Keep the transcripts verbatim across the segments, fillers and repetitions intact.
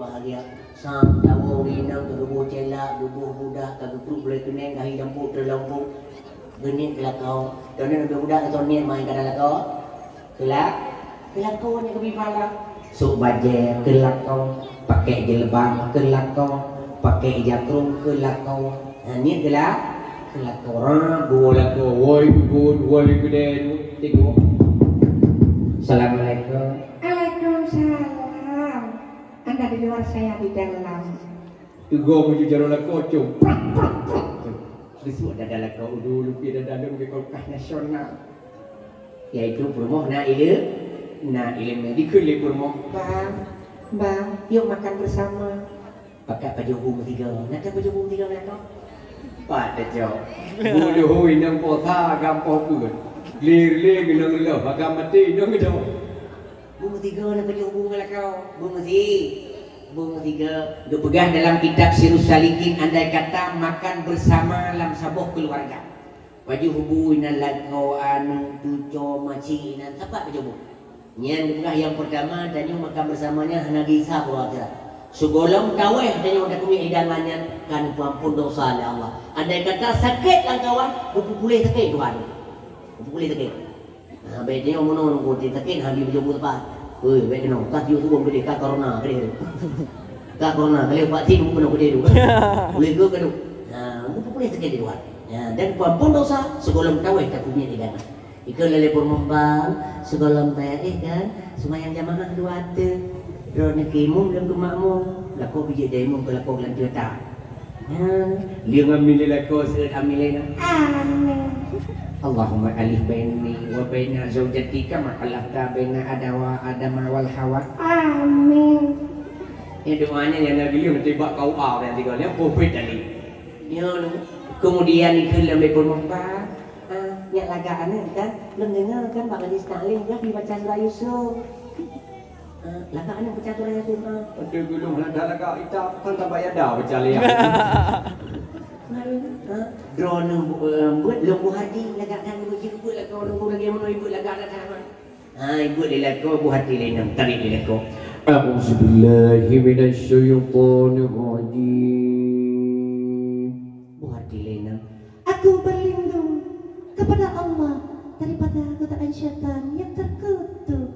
Bahagia. Sam tawoe ureueng inong ka geuboh cella, geuboh budak, ka geuprok bulèe keuneng, ka hi dampôk teulông. Geuh niet keu lakoe. Droeneuh leubeh muda ka soe niet main keu lakoe? Keu la-, keu lakoe nyang geubi pahala. Sôk bajèe keu lakoe, pakèk jilbab keu lakoe, pakèk ija krông keu lakoe. Ha, niet keu la-, keu lakoe. Ra, dua lakoe, woi bubun, woi keudè, tiga. Assalamualaikum. Waalaikumsalam. Anda di luar, saya di dalam. Teugom meunyoe jaroe lakoe, com. Prak, prak, prak, com. Beusôk dada lakoe, udu lupie dada lôn di kulkas nasional. Yaitu peurumoh na ile-, na ileumèe dikeue lé peurumoh. Bang, bang, yuk makan bersama. Pakat pajoh bu meusigoe. Na kan pajoh bu meusigoe lakoe? Pat teucok. Bu leuhô inong posa agam poh peuet. Lir-lir inong leuh agam maté inong keudroe. Bu meusigoe na pajoh bu ngon lakoe. Bu meusi-, bu meusigoe. Geupeugah dalam kitab Sirus Salikin, andai kata makan bersama lam saboh keuluwarga. Pajoh bu inan lakoe, aneuk, cucoe, maci inan, sapat pajoh bu. Nyan geupeugah nyang peurtama, tanyoe makan bersama nyan hana gisa uroe akhirat. Sigohlom tawéh tanyoe takeumiet hidangan nyan, ka neupeuampôn dosa lé Allah. Andai kata sakét lam kawan, beupeupuléh sakét Tuhan. Beupeupuléh sakét. Ha, bèk tanyoe meunoe nunggu ti sakét, ha, bèk beujeuet bu teumpat. Woi, bèk keunoe, ka tiep subong keudéh, ka corona keudéh. Ka corona, ka lheueh vaksin, bu keunoe keudéh tu. Boleh ke, ke tu? Ha, beupeupuléh sakét di luwa. Ha, dan peuampôn dosa, sigohlom tawéh takeumiet hidangan. Ikeu lalé peurumoh bang, sigohlom tayah éh kan, seumayang jamaah dua teuk. Droeneuh keu imum lôn keu makmum, lakoe bijéh dai imum keu lakoe keulan ceurita. Nyan, lé ngon milék lakoe seuôt amilék nyan. Amin. Allahumma alif baini wa baina zaujati kama alafta baina Adawa Adama wal Hawa. Amin. Nyan doa nyan nyang na geuleueng tibak K U A nyang tiga nyan, profet tadi. Nyan, kemudian ikeu lam lé peurumoh bang, ah, nyak lagak aneuk kan, lôn deungoe kan bak majlis taklim kan dibaca surah Yusuf. Ah, lagak aneuk baca surah Yasin, ah. Aduh, gulong lagak-lagak ita, kan tambah yada baca lé. Lalu, ah, droeneuh bu-, eh, buet lôn bu hati, lagak that bu jeuet buet lakoe lôn bu lagèe meunoe ibuet lagak that. Ha, ibuet lé lakoe, bu hati lé inong, tarék lé lakoe. A'udzubillahi minasyaitonirrajim. Bu hati lé inong. Aku berlindung kepada Allah daripada godaan syaitan yang terkutuk.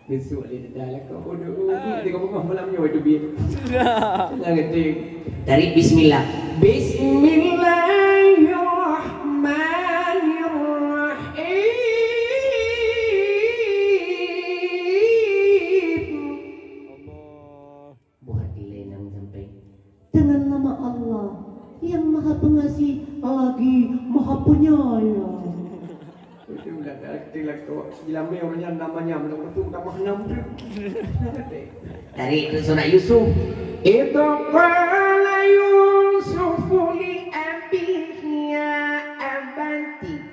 Beusôk lé dada lakoe, aduh, tiga bungah malam nyoe teubiet. Senang hati. Dari bismillah. Bismillahirrahmanirrahim. Buah dilée nyang sampéng. Dengan nama Allah yang Maha Pengasih lagi Maha Penyayang. Itu udah kata lakoe. Jilamé ureueng nyan namanya, meunan beutôi udah meuhanam tu. Dari itu surat Yusuf. Idh qala Yusufu li abihi ya abati.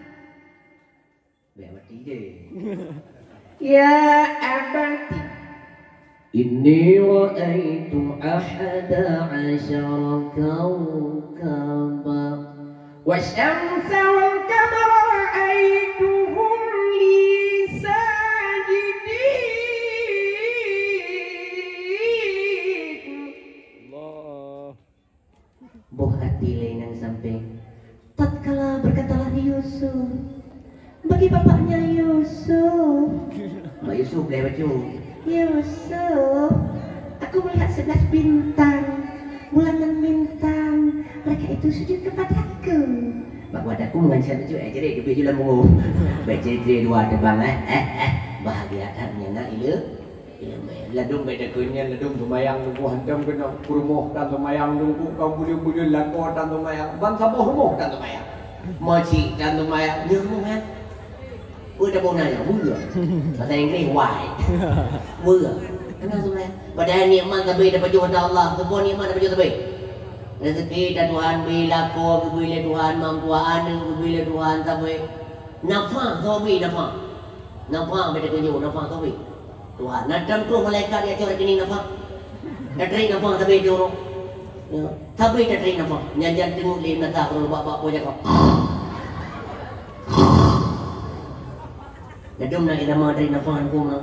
Bèk mati deh. Ya abati. Inni ra'aitu ahada asyara kaukaba. Wasyamsa wal qamara ra'aituhum li sajidin. Allah. Boh até lé nyang sampéng. Tatkala berkatalah Yusuf, bagi bapaknya Yusuf. Mak Yusuf boleh baca. Yusuf, aku melihat sebelas bintang, bulan dan bintang. Mereka itu sujud kepadaku. Bak buat aku mengancam tu, eh, jadi kebik je lah munggu. Baik, jadi dua terbang, eh, eh, eh. Bahagia that nyan nak, iya. Ladôm bèk takheun nyan, ladôm seumayang teungku hantom keunoe. Peurumoh tan seumayang teungku, kaum buleuen-buleuen lakoe tan seumayang. Ban saboh rumoh tan seumayang. Meucik tan seumayang, nyoe rumoh nyan. Peue tabôh na nyoe? Beue. Bahasa Inggris, why? Beue. Hana seumayang. Padahai nikmat sabe tapajoh ata Allah. Soe po nikmat tapajoh sabe? Rezeki ata Tuhan bri, lakoe geubri lé Tuhan, meutuah aneuk geubri lé Tuhan sabe. Nafah, soe bri nafah? Nafah bèk takheun jih, nafah sabe? Tuhan, na tam troh malaikat nyang cok rekening nafah. Tatrek nafah sabe jih uroe. Ya, sabe tatrek nafah. Nyan jan teungeut lé nafah uroe bak-bak po jakok. Ladôm na irama tatrek nafah huköm na.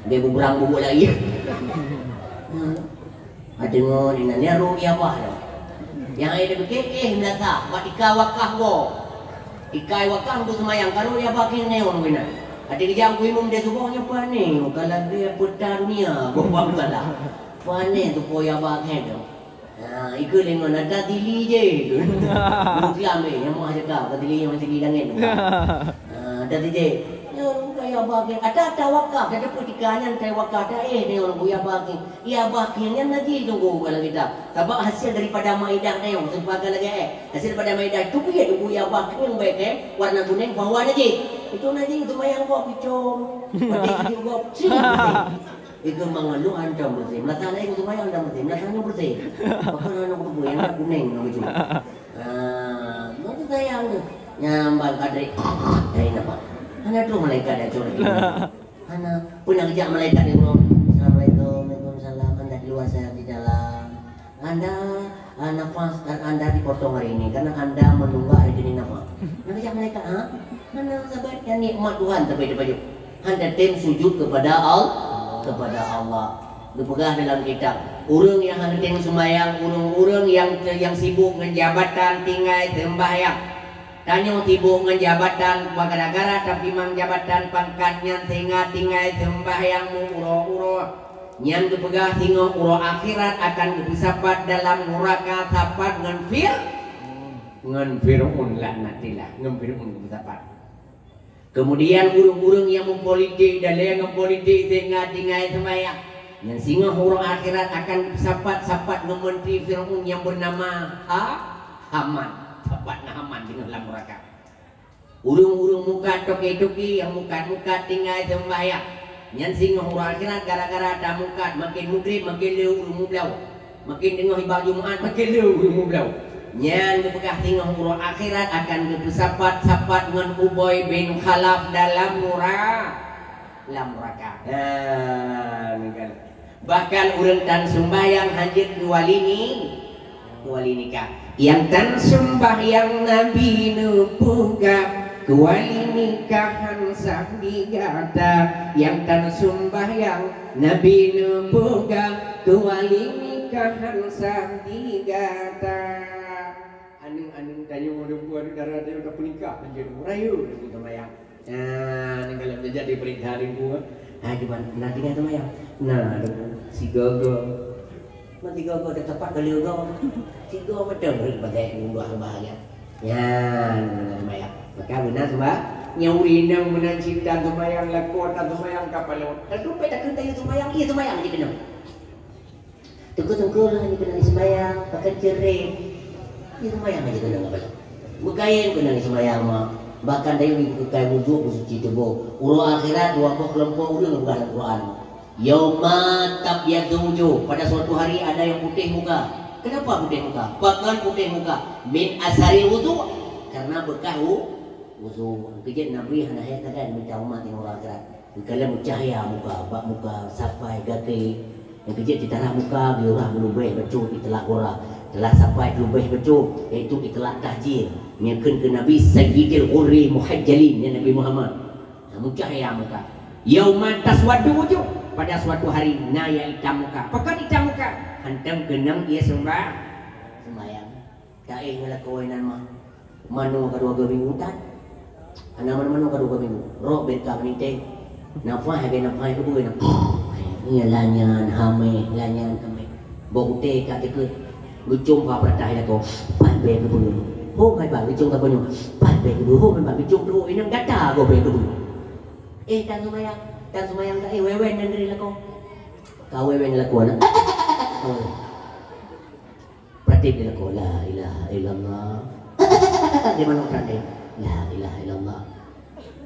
Dia bubrang bubuk lagi. Hmm. Ada ngon ini, dia roh dia apa tu? Yang ada betul, eh, melasa, buat tika wakaf go. Tika wakaf untuk semayang, kalau dia pakai neon bina. Ada kejam ku imum dia subuh nya panik, kalau dia peta dunia, gua buat salah. Panik tu po ya pakai tu. Ha, ikut lengon, ada tili je. Muslim eh, yang mau cakap, ada tili yang tili langit. Ha, ada tili je. Ya, bukan ya pakai. Ada tawakal, ada pun tikanan tawakal, ada eh, dia orang buya pakai. Ya pakai yang najis tu gua kalau kita. Sebab hasil daripada maidah dia, sebagai lagi eh. Hasil daripada maidah tu dia tu buya pakai yang baik eh, warna kuning, bahwa najis. Itu najis, itu mayang gua picong. Mati juga. Itu mangalu hantom bersih. Melasa lain itu mayang hantom bersih. Melasa nyoe bersih. Bahkan anak kubu yang kuning nang itu. Ah, itu sayang tu. Nyambal kadri. Dari napa? Hana tu malaikat dah curi. Hana pernah kejak malaikat ni, bro. Assalamualaikum, waalaikumsalam. Anda di luar, saya di dalam. Anda, ah, nafas, ah, Anda dipotong hari ini karena Anda menunggak rekening nafas. Nak kejak malaikat, ha? Mana sahabat yang nikmat Tuhan sampai terpajuk? Hana tem sujud kepada Allah, kepada Allah. Geupeugah dalam kitab, ureuëng nyang hana tem seumayang, ureuëng-ureuëng nyang, nyang sibuk ngon jabatan tinggai seumbahyang. Tanyoe sibuk ngon jabatan, gara-gara tapimang jabatan pangkat nyan sehingga tinggai seumbahyang meu-uroe-uroe. Nyan geupeugah singoh uroe akhirat akan geupeusapat dalam nuraka sapat ngon Fir-, ngon Fir'aun laknatillah, ngon Fir'aun geupeusapat. Kemudian ureuëng-ureuëng nyang meupolitik dan lé ngon politik sehingga tinggai seumayang. Nyan singoh uroe akhirat akan sapat-sapat ngon menteri Fir'aun nyang bernama Ha-, Haman. Sapat ngon Haman singoh lam nuraka. Ureuëng-ureuëng mukat toke-toke nyang mukat-mukat tinggai seumbahyang. Nyan singoh uroe akhirat gara-gara tamukat makin mugrib makin le ureuëng mubloe. Makin teungoh iba Jumat, makin le ureuëng mubloe. Nyan geupeugah singoh uroe akhirat akan geupeusapat-sapat ngon Ubay bin Khalaf dalam nura-, lam nuraka. Ha, ninggal. Bahkan ureuëng tan sumbayang hanjeuet keu wali ni, keu wali nikah. Nyang tan sumbayang Nabi neupeugah, keu wali nikah han sah di gata. Nyang tan sumbayang Nabi neupeugah, keu wali nikah han sah di gata. Aneuëk-aneuëk tanyoe, ureuëng dara tanyoe tapeunikah, hanjeuet rayeuk, hanjeuet sumbayang. Ah, ni kalau terjadi perintah lingkungan, ah, cuman nanti kan sumbayang. Nah, ada sigogo. Mati gogo ada tempat kali gogo. Sigo betul pakai ubah bahaya. Ya, sumbayang. Maka benar sembah. Nyauri nang menang cinta sumbayang, lakukan sumbayang kapalo. Tentu peta kita sumbayang, iya sumbayang je kena. Teungku-teungku lah ni keuneuk seumayang, pakai ceureueng. Ni seumayang aja keuneuk apa? Meukayen keuneuk seumayang mak. Bahkan dayuh ibukai wudhu beusuci tuboh. Uroe akhirat dua boh keulompok ureuëng geupeugah lam Quran. Yauma tabyaddu wujuh, pada suatu hari ada yang putih muka. Kenapa putih muka? Pakon putih muka? Min asari wudhu, karena bekas wu-, wudhu. Keujeuet Nabi hana hai sagai minta umat nyang uroe akhirat. Geukalon meucahya muka, bak muka sapai gaki. Nyang keujeuet teutarah muka, geurah meulubeh bacut iteulak gura. Teulak sapai teulubeh bacut, yaitu iteulak tahjir. Nyang kheun keu Nabi Sayyidil Ghurri Muhajjalin, ya Nabi Muhammad. Nah, meucahya muka. Yauma taswaddu wujuh, pada suatu hari na nyang itam muka. Pakon itam muka? Hantom keunong ie sumba-, sumbayang. Taéh ngon lakoe nan mah. Manoe ka dua minggu tan. Hana manoe-manoe ka dua minggu. Rok beta meuniteng. Nafah lagée nafah keubeue na. Nyan lanyan hamé, lanyan hamé. Boh utée ka jeukeut. Geucom bak peurata lakoe. Pat bée keubeue. Ho mai ba geucom ka banyoe. Pat bée keubeue. Ho mai ba geucom droe inong gata goh bée keubeue. Eh, tan seumayang. Tan seumayang taéh wewen nan dari lakoe. Ka wewen lakoe na. Pratik di lakoe, "La ilaha illallah." Di mana pratik? "La ilaha illallah."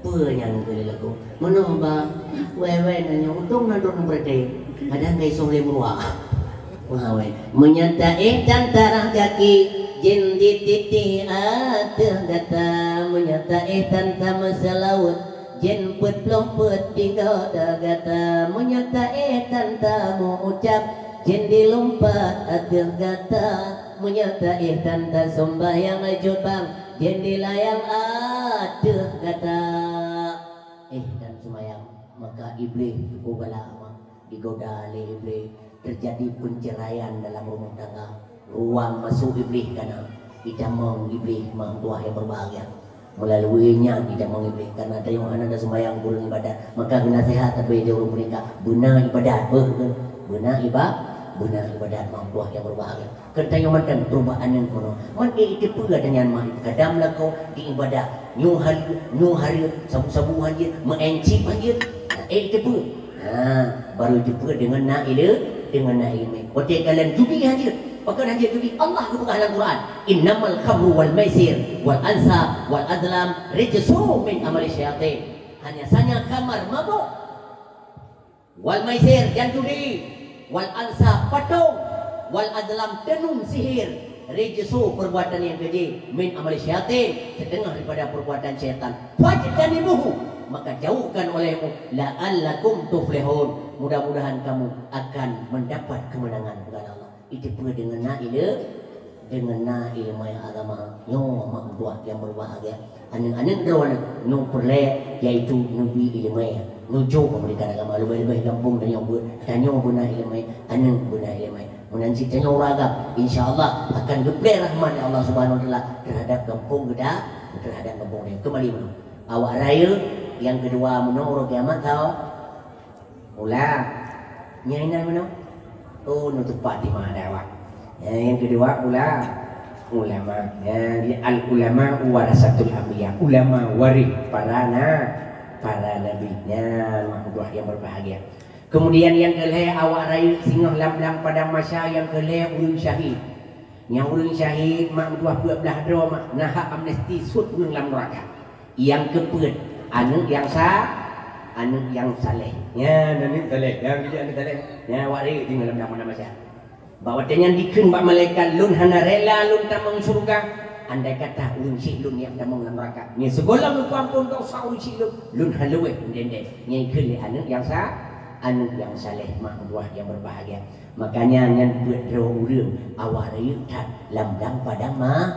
Peue nyang keu di lakoe? Meunoe ba wewen nyoe untung na droeneuh pratik. Kadang kai song lé meuruak. Wah, weh. Meunyoe taéh tan tarah gaki, jén dititi ateueh gata. Meunyoe taéh tan tameuseulaweuet, jén peuet ploh peuet di gata. Meunyoe taéh tan tameuucab, jén dilumpat ateueh gata. Meunyoe taéh tan tasumbayang laju bang, jén dilayang ateueh gata. Eh, tan sumbayang. Maka Iblih, ku galak ma, digoda lé Iblih, terjadi perceraian dalam rumah tangga. Ruang masuk Iblih kana, itamong Iblih ma tuah yang berbahagia. Melalui nyan itamong Iblih, karena tanyoe hana tasumbayang kureueng ibadat. Maka geunasehat tapi di ureueng meurika, beuna ibadat, beuh, beuna iba-, beuna ibadat ma tuah yang berbahagia. Keu tanyoe mantong perubahan nyang keunoe. Man, eh, iteupeue ata nyan, man, kadang lakoe di ibadah. Nyoe hari, nyoe hari, sabu-sabu hana jeuet, meu'en chip hana jeuet. Eh, iteupeue. Ha, baru iteupeue deungon na ile-, deungon na ileumèe. Watèe kalon judi hana jeuet. Pakon hana jeuet judi? Allah geupeugah lam Quran, "Innamal khamru wal maisir wal ansab wal azlam rijsum min amali syayatin." Hanya saja khamar, mabök, wal maisir, dan judi, wal ansab, patong, wal azlam, teunun, sihir, rijsum, perbuatan yang keji, min amali syayatin, setengah daripada perbuatan syaitan. Fajtanibuhu, maka jauhkan olehmu, la'allakum tuflihun, mudah-mudahan kamu akan mendapat kemenangan, kata Allah. Iteupeue deungon na ile-, deungon na ileumèe agama. Nyoe mak buah nyang berbahagia. Aneuk-aneuk droeneuh nyoe peureulèe, yaitu neubi ileumèe. Neucok pendidikan agama leubeh-leubeh gampông tanyoe beu-, tanyoe beuna ileumèe, aneuk beuna ileumèe. Meunan cit tanyoe ureueng agam, insya Allah akan geupeureulèe rahmat lé Allah Subhanahu Wa Taala terhadap gampông geuda, terhadap gampông tanyoe. Kembali meunoe. Awak rayeuk nyang keudua meunoe uroe kiamat tau. Ula. Nyang inan meunoe? Oh, nutup Fatimah dakwah. Ya, yang kedua, ula-, ulama. Ya, di al-ulama warasatul anbiya. Ulama waris para na-, para nabi. Ya, mak buah yang berbahagia. Kemudian yang kelhèe, awak rayeuk singoh lam blang padang mahsyar, yang kelhèe ureueng syahid. Nyang ureueng syahid mak meutuah peuet blah droe mak na hak amnesti sot ureueng lam neuraka. Nyang keupeuet, aneuk nyang sa-, aneuk nyang saleh. Nyan aneuk saleh, nyan bijak aneuk saleh. Nyan awak rayeuk tinggai lam dalam mahsyar. Bak watèe nyan dikheun bak malaikat, "Lôn hana rela lôn tamong syeuruga andai kata ureueng syik lôn nyang tamong lam neuraka. Nyan sigohlom lôn peuampôn desya ureueng syik lôn, lôn hana luweh meudendeng." Nyan dikheun lé aneuk nyang sa-, aneuk nyang saleh, mak meutuah nyang berbahagia. Makanya nyan peuet droe ureueng awak rayeuk that lam blang padang ma-,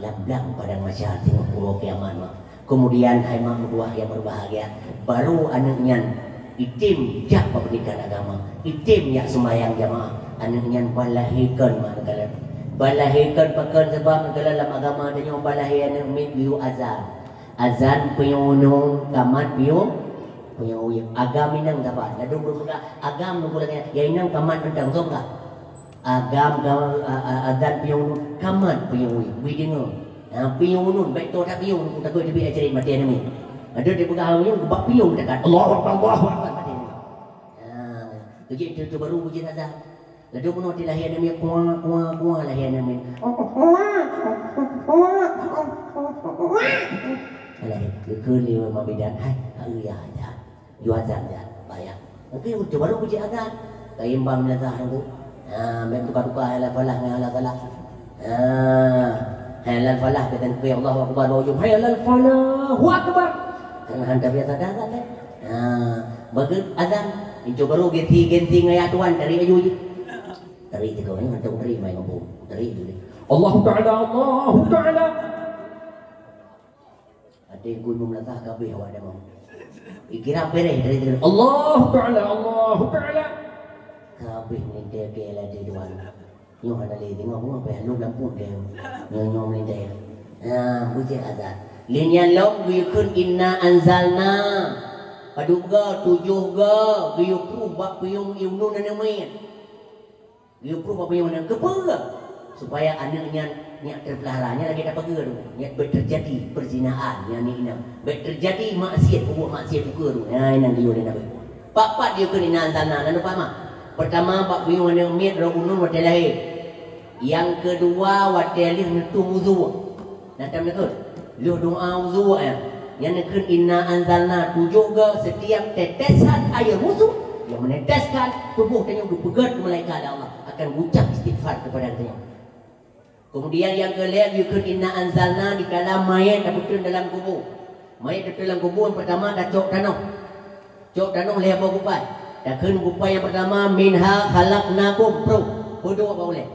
lam blang padang mahsyar teungoh uroe kiamat ma. Kemudian hai mak meutuah yang berbahagia, baru aneuk nyan item jak bak pendidikan agama, item jak sumbayang jamaah, aneuk nyan balahé kon mak neukalon. Balahé kon pakon, sabab neukalon lam agama tanyoe balahé aneuk miet geuyue azan. Azan piôh uneun, kamat piôh, piôh uyeuk. Agam inong saban. Ladôm lôn peugah, agam lôn peugah lagèe nyan, ya inong kamat mantong, soe peugah? Agam ka, a, a, azan piôh uneun, kamat piôh uyeuk. Bri deungoe. Ha, piôh uneun, bèk toe that piôh uneun, takot teubiet ajaran maté aneuk miet. Ada dia peugah uneun, bak piôh dekat. Allahu Akbar, Allahu Akbar, maté aneuk miet. Ha, keujeuet tu, tu baru keujeuet azan. Ladôm bunoe ti lahé aneuk miet, kuah, kuah, kuah lahé aneuk miet. Alah, geukheun lé mak bidan, "Hai, hai, ya, ya. Jua azan, ya, bayang." Oke, udah baru uji azan. Kayém bang meulazah nunggu. Ha, bèk tuka-tuka hai lal falah ngon hai lal falah. Ha, hai lal falah kata Nabi, "Allahu Akbar," bak ujong, "Hai lal falah, hu akbar." Karena hana biasa dah azan, kan? Ha, bagi azan, itu baru genti-genti ngaya tuan dari aju je. Tarik tiga ni untuk beri main kampung. Tarik dulu. Allahu Ta'ala, Allahu Ta'ala. Ada yang gunung latah kabeh awak dah mau. Dikira bereh dari tadi. Allahu Ta'ala, Allahu Ta'ala. Kabeh minta ke lah di luar. Nyoh ada lagi tengok bunga payah lu lampu dia. Nyoh nyoh minta. Ha, bujik ada. Lin yang lom geukheun inna anzalna. Padub ga, tujoh ga, geuyue pruh bak piôh uneun aneuk miet. Geuyue pruh bak piôh nyan keupeue? Supaya aneuk nyan, nyak teupeulahara, nyan lagèe tapeugah tu. Nyak bèk teujadi peuzinaan, nyan ni inong. Bèk teujadi maksiat, peubuet maksiat ukeue tu. Nyan inong geuyue lé Nabi. Pat-pat geuyue kheun inna anzalna, na lupa mah. Pertama, bak piôh aneuk miet, droe uneun watèe lahé. Nyang keudua, watèe lheueh neutueng uzu. Na tam neukheun? Lheueh doa uzu, ya. Nyan neukheun inna anzalna tujoh ga, setiap tetesan air wudhu yang meneteskan, tuboh tanyoe geupeugèt keu malaikat lé Allah, akan geucab istighfar keupada tanyoe. Kemudian nyang keulhèe geukheun inna anzalna dikala manyèt tapeuteun dalam kubu. Manyèt tapeuteun dalam kubu, nyang pertama tacok tanoh. Cok tanoh lhèe boh kupai. Takheun kupai nyang pertama, "Minha khalaqnakum," pruh, peuduek bak ulèe.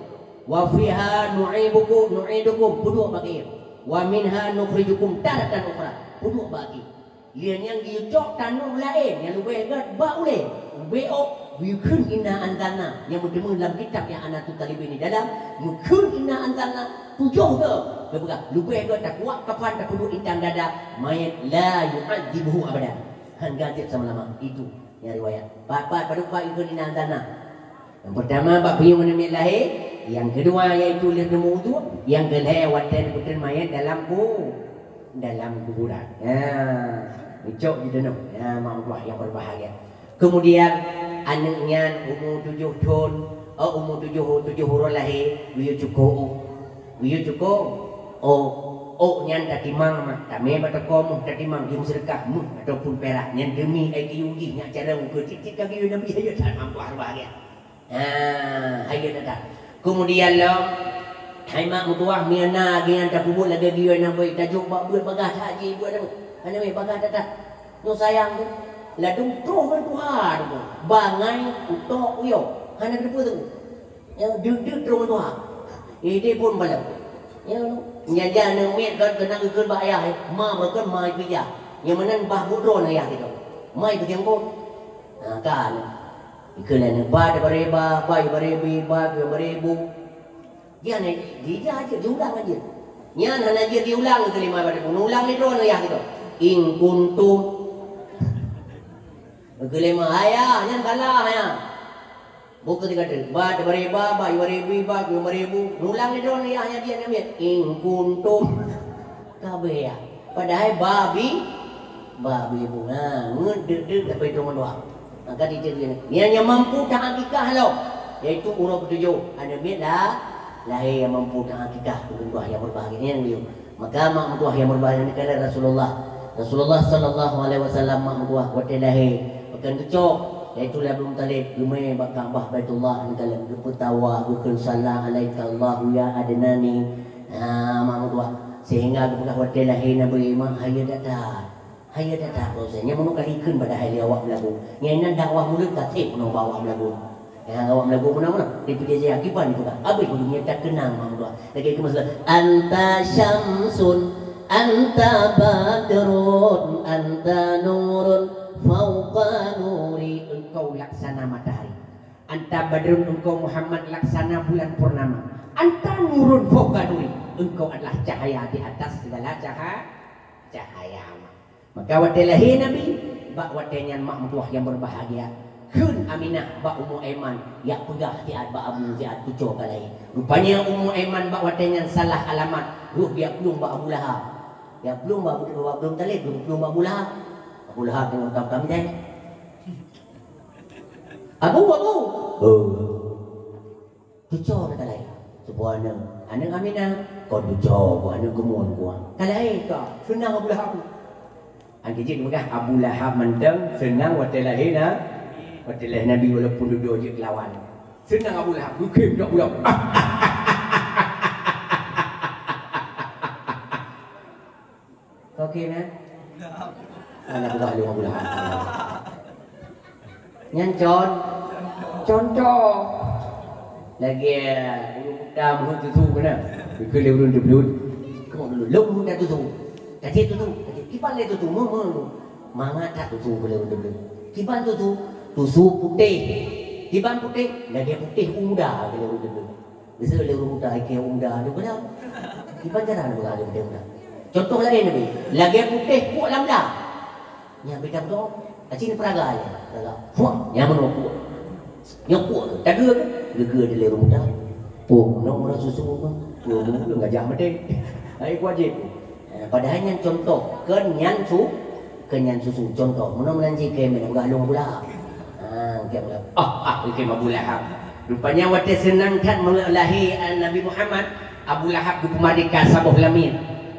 "Wa fiha nu'ibukum, nu'idukum," peuduek bak kayèe. "Wa minha nukhrijukum taratan ukhra," peuduek bak aki. Lheueh nyan geuyue cok tanoh laén nyang leubeh gét bak ulée, ubé ôk, geuyue kheun inna anzalna nyang meuteumé lam kitab nyang ana tutalibé di dalam, meukheun inna anzalna tujoh goe, geupeugah leubeh gét takuak kafan tapeuduek intan dada, manyét la yu'adzibuhu abadan. Han gadeb sama lama. Itu nyang riwayat. Pat-pat padub pat geukheun inna anzalna. Nyang peurtama bak piôh aneuk miet lahé, nyang keudua yaitu lheueh neumeuwudhu, nyang keulhée watée neupeuteun manyét dalam ku-, dalam kuburan. Ha, neucok di deunoe. Ha, mak meutuah nyang beubahgia. Keumudian aneuk nyan umu tujoh thon, oh, umu tujoh, tujoh uroe lahé, geuyue cuko ôk. Geuyue cuko ôk, ôk nyan tatimang mak, tamé bak toko méuh tatimang, geuyue meuseudeukah méuh ataupun pirak, nyan deumi ai geuyue jih nyak carông keu tieb-tieb ka geuyue Nabi, hayeue that mak meutuah beubahgia. Ha, hayeue that. Keumudian lom, hai mak meutuah, meunyo na geuh nyang takubur lagée geuyue na bui, tajok bak beuet bagah that jih beuet nyan. Hana mé bagah that-that. Nyoe sayang tu. Ladôm troh ngon tuha tu. Bangai, utok, uyok. Hana geuteupeue tu. Ya, deuk-deuk troh ngon tuha. Ideh phon balok. Ya, nyan jak aneuk miet kan keunan geukheun bak ayah, eh. Ma, beukon ma ipijak. Nyang meunan bah buet droeneuh ayah kita. Ma ipeusiang phon. Ha, ka aneuk. Ikheun lé aneuk, ba dibri ba, ba dibri bi, ba dibri bu. Dia hana jijak jeuet, diulang jeuet. Nyan hana jeuet diulang keulimah bak teungku. Ulang lé droeneuh ayah kita. In kuntum. Keulimah ayah, nyan salah ya. Buku tiga tu. Ba dibri ba, ba dibri bi, ba dibri bu. Ulang lé droeneuh ayah nyan dia namiet. In kuntum. Kabeh ya. Padahai babi, babi bunga. Ngeut deuk-deuk tapi itu mendoa. Maka dijadi nyan nyang mampu taakikah lom, yaitu uroe ketujoh aneuk miet la-, lahé nyang mampu taakikah, ureueng tuha nyang beubahgia nyan geuyue. Maka mak meutuah nyang beubahgia nyan kala Rasulullah. Rasulullah sallallahu alaihi wasallam mak meutuah watée lahé, pakon geucok, yaitu lé Abdul Muthalib, geumé bak Ka'bah Baitullah nyan kala geupeutawa, geukheun, "Salla alaika Allahu ya Adnani." Ha, mak meutuah. Sehingga geupeugah watée lahé Nabi, mak, hayeue that-that. Hayeue that-that, Pak Ustaz. Nyang meunoe ka likheun padahai lé awak beulagu. Nyang inan dakwah mulod ka seb meunoe bak awak beulagu. Nyang awak beulagu meunoe-meunoe. Di Pidie Jaya kiban itu kan. Abéh ureueng nyang takeunang mak meutuah. Lagée keu masalah, "Anta syamsun, anta badrun, anta nurun, fauqa nuri." Engkau laksana matahari. "Anta badrun," engkau Muhammad, "laksana bulan purnama. Anta nurun fauqa nuri." Engkau adalah cahaya di atas segala caha-, cahaya. Maka watée lahé Nabi, bak watée nyan mak meutuah nyang beubahgia, kheun Aminah bak Ummu Aiman, "Jak peugah siat bak Abu, siat kucok ka lahé." Rupanya Ummu Aiman bak watée nyan salah alamat, rôh jak plueng bak Abu Lahab. Jak plueng bak Abu, bak Abdul Muthalib, rôh plueng bak Abu Lahab. Abu Lahab teungoh tam-tam jai. "Abu, Abu!" "Oh." Tuco na ka lahé. Seubua aneuk. Aneuk Aminah. Kon tuco, buah aneuk geumon kuah. Ka lahé ka. Seunang Abu Lahab. Angki jih peugah Abu Lahab mantong seunang watée lahé na. Watée lahé Nabi walaupun dudoe jeuet keu lawan. Seunang Abu Lahab. Dukhem dok budak. Oke, nah. Anak buah lima bulan. Nyan con-, contoh. Lagi, eh, ureueng muda meuheuet tusu keunan. Bikeu lé ureueng teublut. Keumak dulu. Lôn muda tusu. Kacit tusu. Kacit. Kiban lé tusu. Meuh, meuh. Mangat that tusu keu lé ureueng teublut. Kiban tusu. Tusu putéh. Kiban putéh. Lagée putéh u muda keu lé ureueng teublut. Biasa lé ureueng muda, ikei muda tu kenapa? Kiban cara nak peugah lé muda. Contoh laén nabi, lagée putéh kuek lam bla. Nyan beda beutôi. Aci ni peuraga je. Peuraga. Fuah, nyan meunoe kuek. Nyoe kuek tu. Tageue ke? Geugeu di lé ureueng muda. Pom, nong meunan susu tu. Nyoe meunan gajah maté. Hai kuajib. Eh, padahai nyan contoh, keu nyan su-, keu nyan susu. Contoh, meunan-meunan jih keu meunan peugah lôn Abu Lahab. Ha, keu Abu Lahab. Ah, ah, keu Abu Lahab. Rupanya watée seunang that meulahé, eh, Nabi Muhammad, Abu Lahab geupeumerdeka saboh lamiet.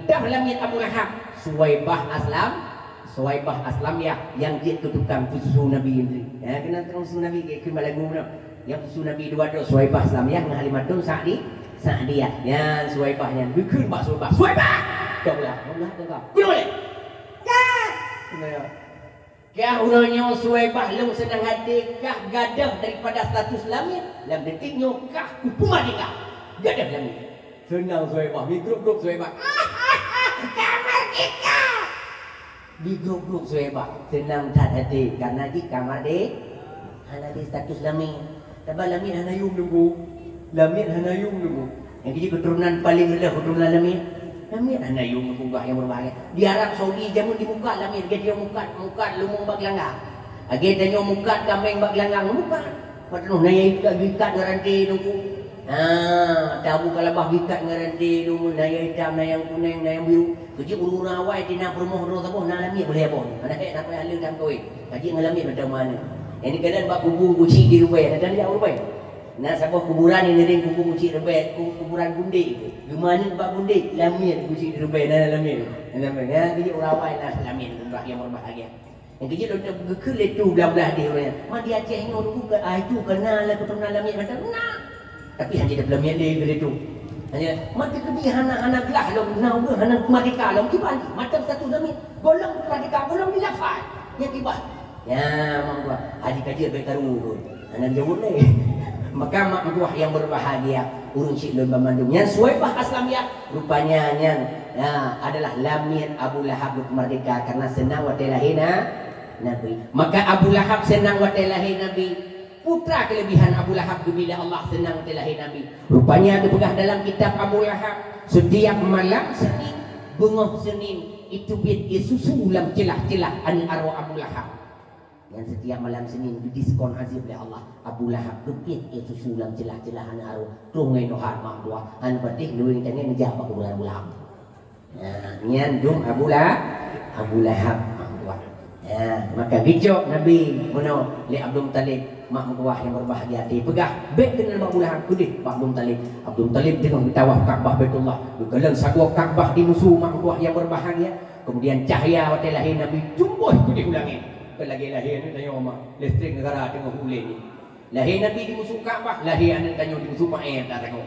Dah lamiet Abu Lahab, Suwaibah Aslam, Suwaibah Aslamiyah nyang jeuet keu tukang peususu Nabi nyan. Ya, keunan tukang peususu Nabi, keu malagu nyoe. Nyang peusu Nabi dua droe, Suwaibah Islamiyah ngon Halimatun Sa'di-, Sa'diyah. Nyan Suwaibah nyan geukheun bak Suwaibah, "Suwaibah!" Ka ulah, ulah, ulah. Keunoe lé. Kah! Kah uroe nyoe Suwaibah lôn seunang até kah gadôh daripada status lamiet, lam detik nyoe kah kupeumerdeka. Gadôh lamiet. Seunang Suwaibah, meugrôp-grôp Suwaibah. Ka merdeka! Di grup-grup Suhaibah, seunang that até, karena jih ka mardé, hana lé status lamiet. Sabab lamiet hana yum teungku. Lamiet hana yum teungku. Nyang keuji keuturonan paleng rendah keuturonan lamiet. Lamiet hana yum teungku, bah nyang beubahgia. Di Arab Saudi jameun dimukat lamiet, lagèe tanyoe mukat, mukat leumo bak geulanggang. Lagèe tanyoe mukat kaméng bak geulanggang, mukat. Padahai na nyang ikat, ikat ngon ranté teungku. Ha, tabu kalabah ikat ngon ranté teungku, na nyang itam, na nyang kunéng, na nyang biru. Keuji ureueng awai tina peurumoh droe saboh na lamiet boleh abon. Hana hék na payah lé lam kawé. Kaji ngon lamiet macam mana. Nyang kadang bak kubu guci di Rubée, na dan di Rubée. Na saboh kuburan nyang ngiring kubu guci Rubée, ku-, kuburan Gundé. Geumaneuk bak Gundé, lamiet guci di Rubée, na lamiet. Na lamiet. Ya, keuji ureueng awai na lamiet, ureueng nyang berbahagia. Nyang keuji lôn geukheun lé tu blah-blah di ureueng nyan. Ma di Aceh nyoe dulu ke, ah, itu kena lah keturunan lamiet macam na. Tapi hana ada lamiet lé keu lé tu. Hanya mata keuji hana, hana glah lom, na ureueng hana merdeka lom, kiban mata satu lamiet. Golom merdeka, golom dilafai. Ya kiban. Ya, mak gua. Haji kaji baik karu pun. Hana jawab lé. Maka mak gua yang berbahagia, ureueng syik lôn banmandum. Yang Suhaibah Aslamiyah, rupanya nyan, ya, adalah lamiet Abu Lahab lôn merdeka karena seunang watèe lahé na Nabi. Maka Abu Lahab seunang watèe lahé Nabi. Peue treuk keulebihan Abu Lahab geubri lé Allah seunang watèe lahé Nabi. Rupanya geupeugah dalam kitab Abu Lahab, setiap malam Senin, beungoh Senin, itu biet ie susu lam ceulah-ceulah aneuk aroe Abu Lahab. Nyan setiap malam Senin geudiskon azeub lé Allah. Abu Lahab geubiet ie susu lam ceulah-ceulah aneuk aroe. Troh ngon nohat mak gua, han patéh nueng tangieng neujak bak kuburan Abu Lahab. Ha, nyan dum Abu La-, Abu Lahab mak gua. Ha, maka geucok Nabi meunoe lé Abdul Muttalib, mak meutuah nyang berbahagia, dipeugah, "Bèk keunan bak Abu Lahab, keudeh bak Abdul Muttalib." Abdul Muttalib teungoh geutawaf Ka'bah Baitullah, geukalon sagoe Ka'bah di musu mak meutuah nyang berbahagia. Kemudian cahya watèe lahé Nabi tumboh keudeh u langèt. Kon lagèe lahé aneuk tanyoe mak, listrik negara teungoh ulèe nyoe. Lahé Nabi di musu Ka'bah, lahé aneuk tanyoe di musu paéh tatanyoe.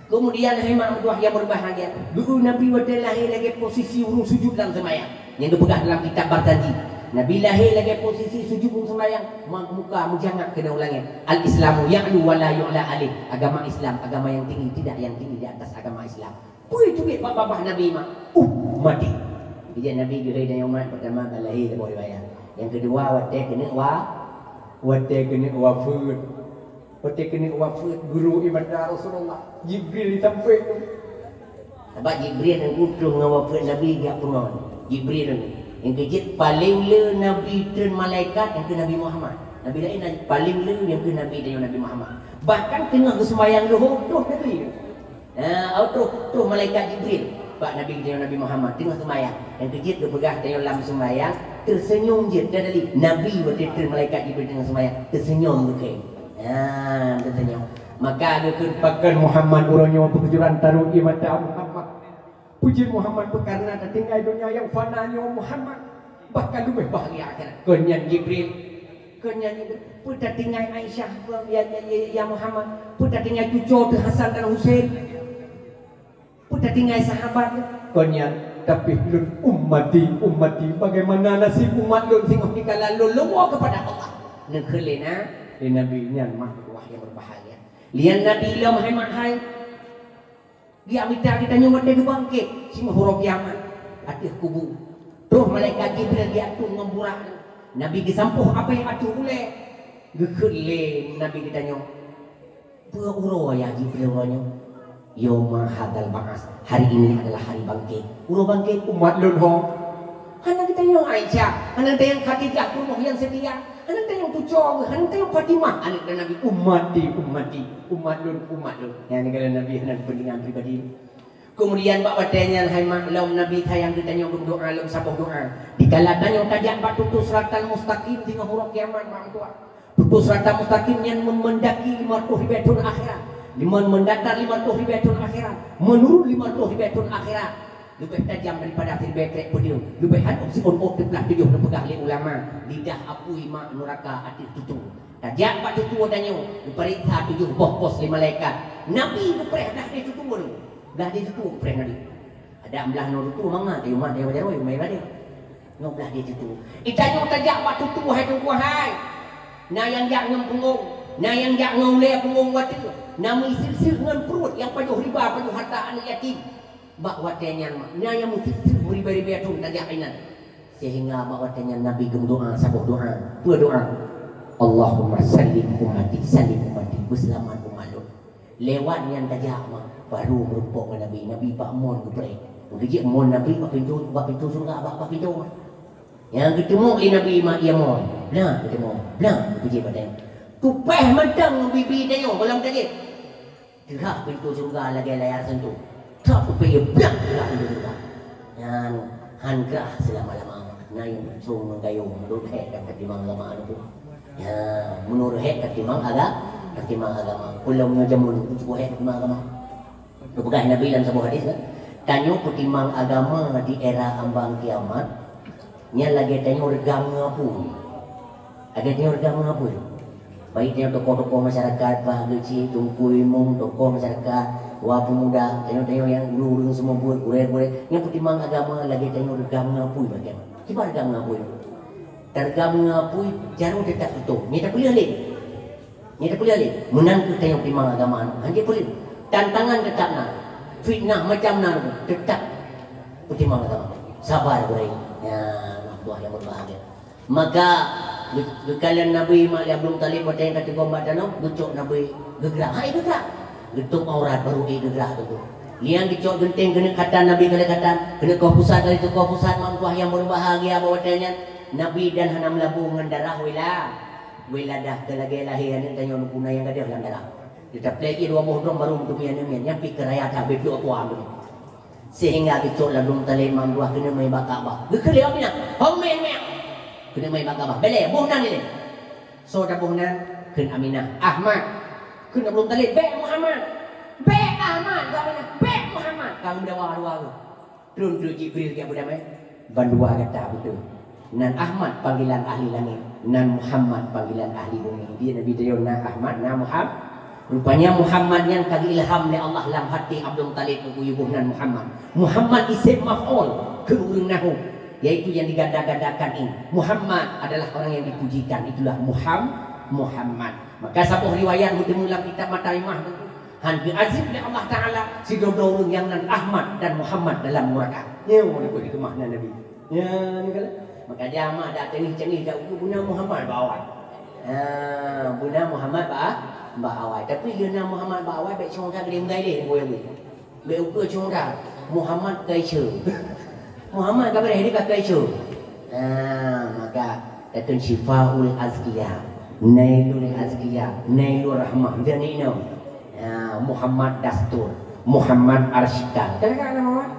Kemudian hai mak meutuah nyang berbahagia, geu Nabi watèe lahé lagèe posisi ureueng sujud lam seumayang. Nyang geupeugah dalam kitab Barzanji, Nabi lahé lagèe posisi sujud ureueng seumayang, ma-, muka meujangak keunoe u langèt. Al-Islamu ya'lu wa la yu'la alaih. Agama Islam, agama yang tinggi, tidak yang tinggi di atas agama Islam. Peue teubiet bak babah Nabi mak? Ummati. Jadi Nabi geuhôi dan umat pertama ka lahé saboh riwayat. Yang kedua watèe keuneuk wa-, watèe keuneuk wafeuet. Watèe keuneuk wafeuet guru ibadah Rasulullah, Jibril disampéng. Sabab Jibril nyang utus ngon wafeuet Nabi geujak peungon. Jibril nyang keujeuet paleng le Nabi treun malaikat nyang keu Nabi Muhammad. Nabi laén paleng le nyang keu Nabi tanyoe Nabi Muhammad. Bahkan teungoh geuseumayang luhô troh Nabi. Ha, troh, troh malaikat Jibril bak Nabi geutanyoe Nabi Muhammad teungoh seumayang. Nyang keujeuet geupeugah tanyoe lam seumayang, teuseunyum jeuet. Dan tadi Nabi watèe treun malaikat Jibril teungoh seumayang, teuseunyum geukhém. Ha, teuseunyum. Maka geukheun pakon Muhammad uroe nyoe peukejuran taroh di mata Muhammad. Puji Muhammad peukareuna tatinggai donya nyang fana nyoe Muhammad. Bahkan leubeh bahgia akhirat. Kon nyan Jibril. Kon nyan Jibril. Peue tatinggai Aisyah, ya, ya, ya, ya Muhammad. Peue tatinggai cucoe teuh Hasan dan Husein. Peue tatinggai sahabat. Kon nyan, tapi lôn ummati, ummati. Bagaimana nasib umat lôn singoh dikala lôn leumo kepada Allah? Neukheun lé na, lé Nabi nyan mak meutuah nyang berbahagia. Lian Nabi lom hai mak hai. Geujak mita geutanyoe watèe geubangkét singoh uroe kiamat ateueh kubu. Troh malaikat Jibril geujak tueng ngon burak. Nabi geusampôh abèe ateueh ulèe. Geukheun lé Nabi geutanyoe, "Peue uroe ya Jibril uroe nyoe?" "Yauma hadzal ba'ats, hari ini adalah hari bangkit." "Uroe bangkit umat lôn ho?" Hana geutanyong Aisyah, hana geutanyong Khadijah, peurumoh nyang seutia, hana geutanyong cucoe, hana geutanyong Fatimah, aneuk Nabi, "Ummati, ummati, umat lôn, umat lôn." Nyan keuh Nabi hana keupeuntingan pribadi. Keumudian bak watèe nyan hai mak lom Nabi sayang geutanyoe geumeudoa lom saboh doa. Dikala tanyoe tajak bak tutoe siratal mustaqim teungoh uroe kiamat mak meutuah. Tutoe siratal mustaqim nyan meun meundaki lima reutôh ribèe thôn akhirat, meun meundatar lima reutôh ribèe thôn akhirat, meunurun lima reutôh ribèe thôn akhirat. Leubeh tajam daripada siribèe krèk peudeueng, leubeh hantom siôn ôt teuplah tujoh neupeugah lé ulama, lidah apui mak nuraka ateueh tutoe. Tajak bak tutoe tanyoe, geupareksa tujoh boh pos lé malaikat. Nabi geupreh blah deh tutoe tu. Blah deh tutoe geupreh Nabi. Adak blah noe tutoe mangat, di umat dia bajaroi, mai blah deh. Nyoe blah deh tutoe. Itanyoe tajak bak tutoe hai Teungku hai. Na nyang jak ngon punggong, na nyang jak ngon ulèe punggong watèe, na meuiseuk-seuk ngon pruet nyang pajoh riba, pajoh harta aneuk yatim. Bak watèe nyan mak, na nyang meuseuk-seuk meuribèe-ribèe thôn tajak inan. Sehingga bak watèe nyan Nabi geumeudoa saboh doa. Peue doa? "Allahumma sallim ummati, sallim ummati." Beuseulamat umat lôn. Lewat nyan tajak mah, baru meurumpok ngon Nabi. Nabi bak mon geupreh. Geujak mon Nabi bak pintoe, bak pintoe syeuruga, bak, bak pintoe. Nyang geuteumé lé Nabi mak ia mon. Blah geuteumé. Blah geupeujeuet bak tanyoe. Tupèh mantong bibi tanyoe gohlom tajak. Teuhah pintoe syeuruga lagèe layar sentuh. Trok tupèh ia blah teuhah pintoe syeuruga. Nyan han grah seulama-lama. Na nyang cong ngon gayông, meunurot hèk ka timang agama tu. Ya, meunurot hèk ka timang aga-, ka timang agama. Ulôn nyoe jameun cukup hèk ka timang agama. Geupeugah Nabi lam saboh hadis kan, tanyoe peutimang agama di era ambang kiamat, nyan lagèe tanyoe reugam ngon apui. Lagèe tanyoe reugam ngon apui. Baik tanyoe tokoh-tokoh masyarakat, bah geuchik, teungku imum, tokoh masyarakat, wa peumuda, tanyoe-tanyoe nyang ureueng-ureueng seumeubeuet, gurèe-gurèe, nyan peutimang agama lagèe tanyoe reugam ngon apui bak kiamat. Kiban reugam ngon apui? Tareugam ngon apui, jaroe teutap tutong. Nyan tapeuleueh lé. Nyan tapeuleueh lé. Meunan keuh tanyoe peutimang agama nyoe. Hanjeuet peuleueh. Tantangan teutap na. Fitnah macam na, teutap peutimang agama. Sabar, gurèe. Ya, Allah yang berbahagia. Maka geu-, geukalon Nabi mak lé Abdul Muthalib watèe ka teugom bak tanoh, geucok Nabi geugrak. Hai geugrak. Geutôp aurat baru ék geugrak tu. Liang geucok geunteng keuneuk khatan Nabi ka lheueh khatan, keuneuk koh pusat ka lheueh teukoh pusat, mak meutuah yang berbahagia bak watèe nyan. Nabi dan hana meulabô ngon darah wila-, wiladah keu lagèe lahé aneuk tanyoe, neupuna nyang gadôh lam darah. Teutab lé ie dua boh dong baru meuteumé aneuk miet, nyan pih keu raya that beuet duek puan tu. Sehingga geucok lam Abdul Muthalib mak meutuah keuneuk meu'en bak Ka'bah. Geukheun lé Aminah, "Hom meu'en, meu'en." Keuneuk meu'en bak Ka'bah. Bèk lé, boh nan ilèe. Soe taboh nan? Kheun Aminah, "Ahmad." Kheun Abdul Muthalib, "Bèk Muhammad." "Bèk Ahmad," kheun Aminah, "bèk Muhammad." Ka meudawa dua geuh. Trôn teuk Jibril geujak peudamé, "Bandua gata beutôi. Nan Ahmad panggilan ahli langét, nan Muhammad panggilan ahli bumi." Di Nabi teuh na Ahmad, na Muham-, rupanya Muhammad nyan ka geuilham lé Allah lam até Abdul Muthalib, geuyue boh nan Muhammad. Muhammad isem maf'ul, kheun ureueng nahwu, yaitu yang diganda-gandakan in. Muhammad adalah orang yang dipujikan, itulah Muham-, Muhammad. Maka saboh riwayat meuteumé lam kitab Mataimah tu, han geuazim lé Allah Taala sidroe-droe ureueng nyang nan Ahmad dan Muhammad dalam nuraka. Nyoe leubeh dikeumah nan Nabi. Ya, ni kan. Maka dia mak dak tengih-tengih dak uku guna Muhammad bak awai. Ha, guna Muhammad bak, bak awai. Tapi dia na Muhammad bak awai, bèk cuma ka gede mudai deh, boy. Bèk ukeue cungra, Muhammad Kaisyeu. Muhammad ka beureh di ka Kaisyeu. Ha, maka takheun Syifaul Azkiya, Nailul Azkiya, Nailur Rahmah, dan inoe. Ha, Muhammad Dastur, Muhammad Arsyikal. Kadang-kadang nama Muhammad.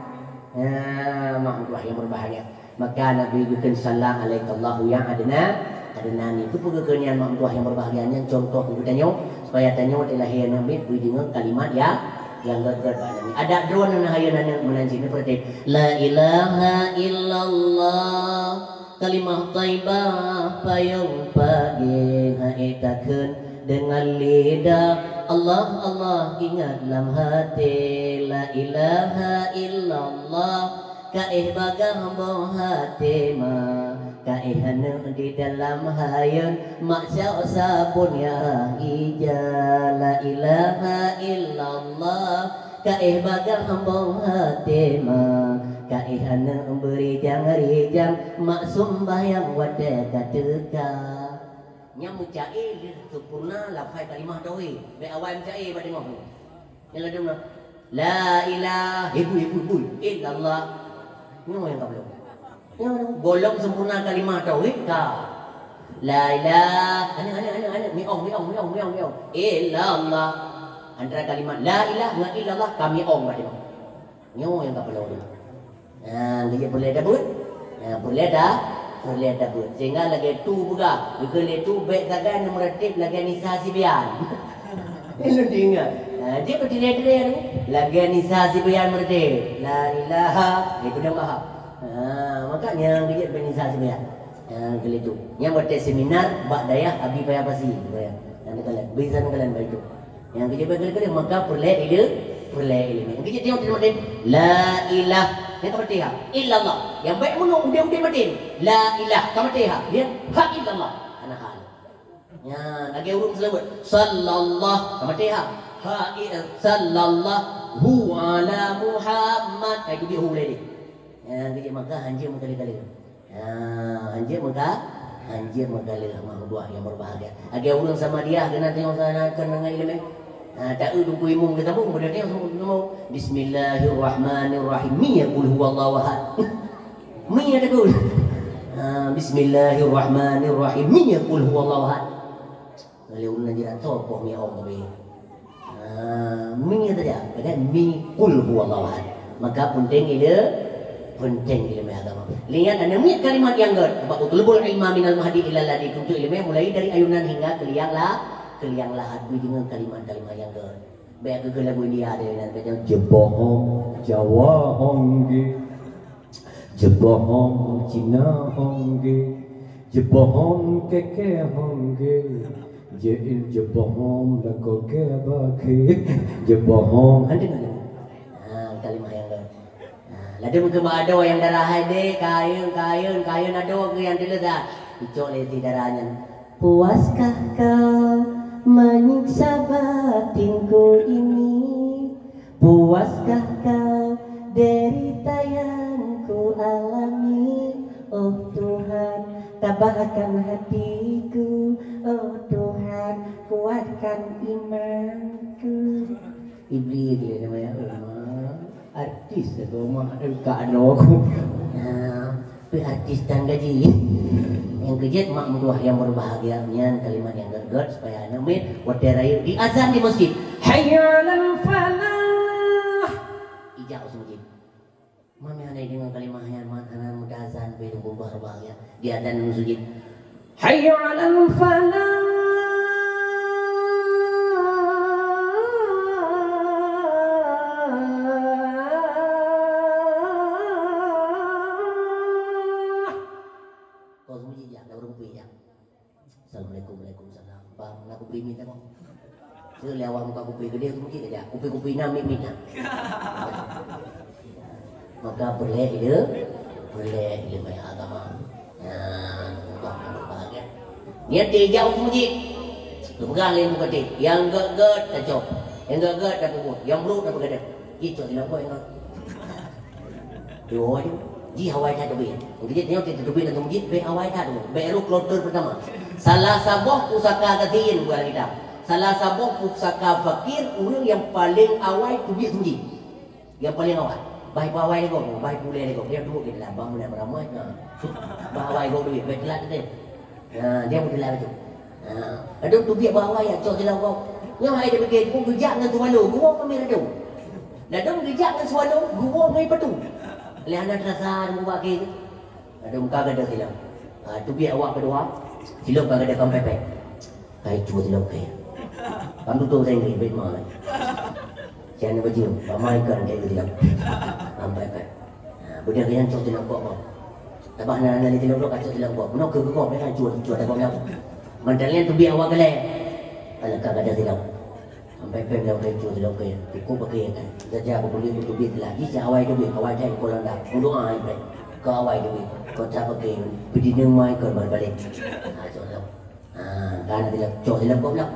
Ha, mak meutuah yang berbahagia. Maka Nabi geukheun, "Salla alaikallahu ya Adnan, Adnani." Keupeue geukheun nyan, mak meutuah yang berbahagia, nyan contoh keu geutanyoe, supaya tanyoe dilahé aneuk miet beudeungoe kalimat ya, nyang gèt-gèt bak Nabi. Adak droeneuh na hayeue aneuk meunan cit, neupeureuté, "La ilaha illallah, kalimah thaibah, payong pagée, hai takheun deungon lidah, Allah, Allah, ingat lam haté, la ilaha illallah." Ka éh bagaih boh até ma, ka éh aneuk di dalam hayeuen, mak cok sabon nyarah ija, la ilaha illallah. Ka éh bagaih boh até ma, ka éh aneuk beurijang-rijang, mak sumbayang watée ka teuka. Nyang meucaé lheueh sempurna lafai kalimah tauhid. Bék awai meucaé bak teungoh. Nyang ladôm na, "La ilaha, ibu, ibu, ibu, illallah." Nyoe nyang ka belum. Nyoe belum sempurna kalimah tauhid ka. La ilaha, aneuk, aneuk, aneuk, aneuk, miong, miong, miong, miong, miong. Illallah. Antara kalimat la ilaha ngon illallah ka miong bak teungoh. Nyoe nyang ka perlu. Ha, geujak peureulée tabeuet. Ha, peureulée ta-, peureulée tabeuet. Sehingga lagée tu peugah, geukheun lé tu bék sagai neumeuratéb lagée Nisa Sibian. Ilôn teuingat. Ha, dia peutilée-tilée tu. Lagée Nisa Sibian meuratéb. La ilaha, itu dah faham. Ha, maka nyang geujak bék Nisa Sibian. Ha, geulée tu. Nyang watée seminar bak dayah Abi Paya Pasi. Nyang teukalon. Bisa teukalon bak itu. Nyang keujeuet bak kali-kali, maka peureulée ileu-, peureulée ileumèe. Nyang keujeuet teuh maté, la ilah, nyang ka maté ha, illallah. Nyang bék meunoe udeb-udeb maté, la ilah, ka maté ha, dia ha illallah. Hana hal. Nya, lagée ureueng seulaweuet, sallallah, ka maté ha. Ha i-, sallallahu ala Muhammad. Ai, tu dia hu lé dia. Nyang keujeuet maka hanjeuet meukali-kali. Ha, hanjeuet meuga-, hanjeuet meugalak, mak meutuah nyang berbahagia. Lagèe ureueng Samadiyah keunan tanyoe sana keunan ngon ileumèe. Ha, taeu Teungku Imum geusambông, beudôh tanyoe sambông. Bismillahirrahmanirrahim. Mi ya qul huwallahu ahad. Mi ya takut. Ha, bismillahirrahmanirrahim. Mi ya qul huwallahu ahad. Lé ulôn jirat toh poh mi ong teubi. Ah, mi saja, kadang mi qul huwallahu ahad. Maka penting ile, penting ileumèe agama. Lihat ada miet kalimat nyang gèt. Bak utlubul ilma minal mahdi ilal lahdi. Tuntut ileumèe mulai dari ayunan hingga keu liang la-, keu liang lahat. Beudeungoe kalimat-kalimat nyang gèt. Bèk keu lagu India ada nan kata jebohong Jawa hongge. Jeubohong Cina hongge, jeubohong K K hongge, jeuil jeubohong lakoe keu bakhe, jeubohong. Hana deungoe? Ha, kalimah nyang lom. Ha, ladôm keu mak adoe nyang dara hai deh, kayun, kayun, kayun adoe keu nyang tuleueh dah. Icok lé si dara nyan. Puaskah kau menyiksa batinku ini? Puaskah kau derita yang ku alami? Oh Tuhan, tabahkan hatiku. Oh Tuhan, kuatkan imanku. Iblis dia namanya, oh, artis tu mah, eh, ka ada aku. Ya. Pih artis tan gaji. Nyang keujeuet mak meutuah nyang berbahagia nyan kalimat nyang gèt-gèt supaya aneuk miet watèe rayeuk diazan di masjid. Hayya 'alal falah. Ijak u masjid. Mami hana deungoe kalimah nyan, mak hana meuazan, bèk teungku berbahagia. Diazan di masjid. Hayya 'alal falah. Kau sembunyi jak, dah berhenti jak. Assalamualaikum, waalaikumsalam. Bang, nak kupi minta kau. Saya lewat muka kupi gede sembunyi aja. Kupi-kupi na mit-mit na. Maka peureulèe ileu-, peureulèe ileumèe agama. Nah, muka berbahagia. Niat dia jauh sembunyi. Pegang yang buka teh. Yang gèt-gèt tacok. Yang gèt-gèt tapeubuet. Yang brôk tapeugadang. Icok di lampôh yang gèt. Dua tu. Ji awai that teubiet. Jadi tengok kita teubiet dalam masjid, bèk awai that tu. Bèk rôh kloter pertama. Salah saboh pusaka gasien bukan kita. Salah saboh pusaka fakir, ureueng yang paling awai teubiet sembunyi. Yang paling awai. Bah pawai lego, bah pulai lego. Dia duduk di dalam bang nak beramai. Nah. Bah awai go duit, bèk telat tadi. Nah, dia pun telat tu. Ha, ladôm teubiet bak awai, cok silau gob. Nyoe hai dipike, pun geujak ngon swallow, geuwoe keu mirado. Ladôm geujak ngon swallow, geuwoe ngon patu. Lé hana teurasa ladôm bak akhé tu. Ladôm ka gadôh silau. Ha, teubiet awak keudua, silau ka gadôh kam pepet. Kai cue silau keu. Kam tutoe saya ngieng bit mai. Sian baju, bamai kan dia bilang. Sampai kan. Ha, beudôh nyan cok silau gob. Tabah na, na di silau gob, cok silau gob. Meunoe keu gob, kan cua, cua tabah gob. Mantong nyan teubiet awak galak. Kalau ka gadôh silau. Sampai pèng lam kai cua silau keu. Cukup pakai kan. Saja aku boleh teubiet lah. Ji awai teubiet, awai jai kolanda. Meudoa hai pèng. Keu awai teubiet. Kau tak pakai. Berdina mai kau balik. Ha, cok silau. Ha, kan dia cok silau gob lah.